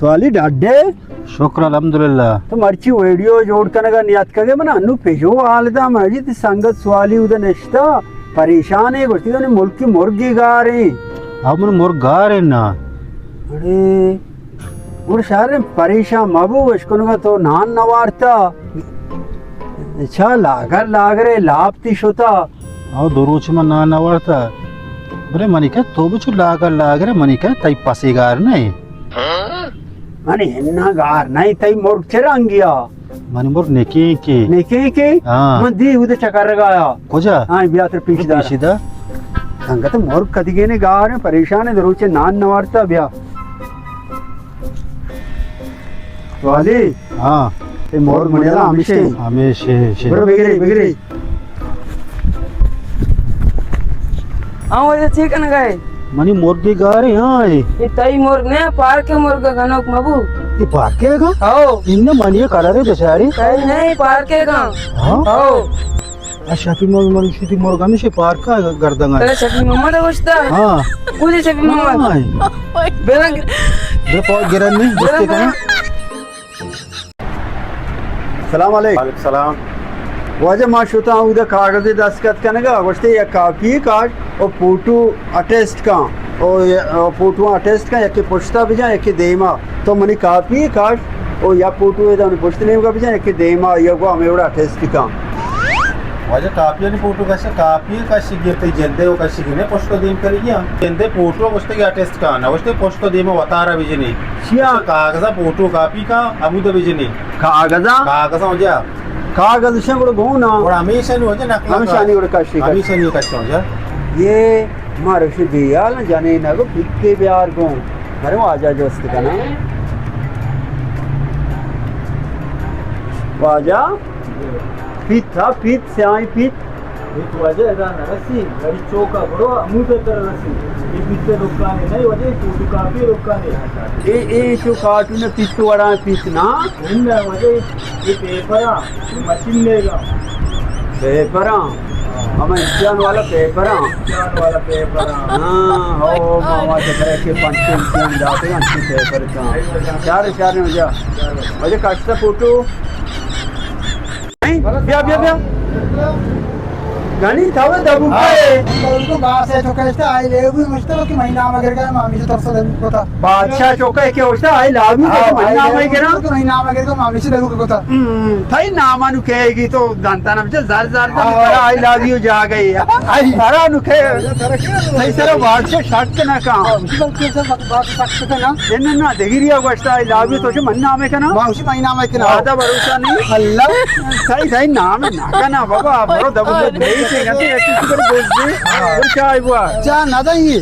سوالی ڈاڈے؟ شکر الحمدللہ۔ تو مرچی ویڈیو جوڑ کنگا نیاتکگے، من انو پژو حال دا، من اجی تی سنگت سوالی اود نشتا، پریشان ہے، گوشتی کہ ملکی مرگی گار ہیں۔ او من مرگ گار ہیں نا۔ اڑے، گڑا شر پریشان مبو، اشکنگا تو نان نوارتا۔ اچھا، لاگر لاگرے لاپ تی شتا۔ او دو روچ من نان نوارتا۔ بلے منی کہ تو بچو لاگر لاگرے، منی کہ تئی پسی گار نہیں۔ منی ہنا گار نہیں، تئی مرگ چہ رنگیا؟ منی مرگ نکیں کے۔ نکیں کے؟ ہاں۔ من دی اود چکر گایا۔ کجا؟ ہاں، بیا تر پیش دار۔ پیش دار۔ سنگت مرگ کدیگے نے گار ہیں، پریشان ہے، دو روچ نان نوارتا بیا۔ والی۔ ہاں۔ اے مور منی لا ہمیشہ۔ ہمیشہ، ہمیشہ۔ برو بگری، بگری۔ ہاں، واجہ چی کنگا ہے؟ منی مرگی گار ہے، ہاں ہے۔ اے تئی مرگ نہ، پارک مرگ گنوک مبو۔ اے پارک ہے گا؟ ہاؤ۔ ان منی کلر ہے بیچاری۔ تئی نہیں، پارک ہے گا۔ ہاں؟ ہاؤ۔ ا شفیع محمد مرشدی مرگ ہمیشہ پارک ء گردگ ء انت۔ ترا شفیع محمد ء گوشتا؟ ہاں۔ کجا شفیع محمد؟ ہاں۔ برنگ۔ بلے پاک گرن نہیں، جستے برنگ۔ کنا۔ سلام علیکم۔ وعلیکم سلام۔ واجہ ما شتاں اودا کاغذ دستخط کنگا، گوشتے یک کاپی کاش او فوٹو اٹیسٹ کن، او، او فوٹو اٹیسٹ کن، یکی پشتا بجن، یکی دیما۔ تو منی کاپی کش، او یا فوٹو ادا منی پشت نیمگا بجن، یکی دیما یا گو ہمے وڑا اٹیسٹ کن۔ واجہ کاپی نی فوٹو کش، کاپی کش گرتے جندے او کش گرنے پشت دیم کری گیا۔ جندے فوٹو گوشتے کہ اٹیسٹ کن، نہ گوشتے پشت دیما وتارا بجنے۔ چیا؟ کاغذا فوٹو کاپی کا، ہمودا بجنے۔ کاغذا؟ کاغذا واجہ۔ کاغذ شن گڑا گون نا؟ گڑا ہمیشہ نی واجہ نقل ہمیشہ نی گڑا کش کش۔ ہمیشہ نی کش واجہ۔ یہ ما روشی بیال جنین ء گو پتے بیار گوں۔ مرے واجہ جست کناں۔ واجہ؟ پت ہا، پت، سیاہیں پت۔ پت واجہ ادا نہ رسی، گڑی چوکا برو، ہمود تر رسی۔ یہ پت دکانے نہیں واجہ، فوٹو کاپی دکانے۔ اے، اے چو کارٹون پت وڑا پت نا؟ نہیں واجہ، یہ پیپر ہا۔ مشین لے گا۔ پیپراں؟ ہمیں امتحان والا پیپراں؟ امتحان والا پیپراں۔ ہاں، ہو، ما واجہ کرے کہ پنچ امتحان جاتے ہیں، اچھی پیپر کا۔ شہر، شہر میں جا۔ واجہ کشتا فوٹو۔ نہیں؟ بیا، بیا، بیا۔ گنی تھا وہ دبو کا ہے۔ تو باس ہے، تو کشتا آئی لیو بھی مشتبہ کہ مہینہ مگر گئے، مامی سے ترسا دبو کو تھا۔ بادشاہ چوکا ہے کہ اوشتا، آئی لو یو، ہاں، تو منی آئی نام لو ہے یو، گرا۔ تو منی نام ہے گرا، مامی سے دلو کو تھا۔ ہم، تھئی نام انو کہے گی تو دانتا نہ بچا، زر زر دن ہاں۔ ترا آئی لو یو جا گئی۔ آئی۔ ترا انو کہے، تھئی سر بادشاہ شک نہ کان۔ ہاں، اسی بات کے سر بات، بات شک نہ کان۔ نہ، نہ، دگریا گوشتا آئی لو یو تو چہ منی نام ہے کنا۔ ما اسی منی نام ہے کنا۔ آدھا بھروسہ نہیں۔ اللہ۔ تھئی، تھئی نام ہے نہ کنا بابا، برو دبو دے، نہیں سے گندے، ایک کسی کو بول دے۔ ہاں۔ چائے بوا۔ چا نہ دئیے۔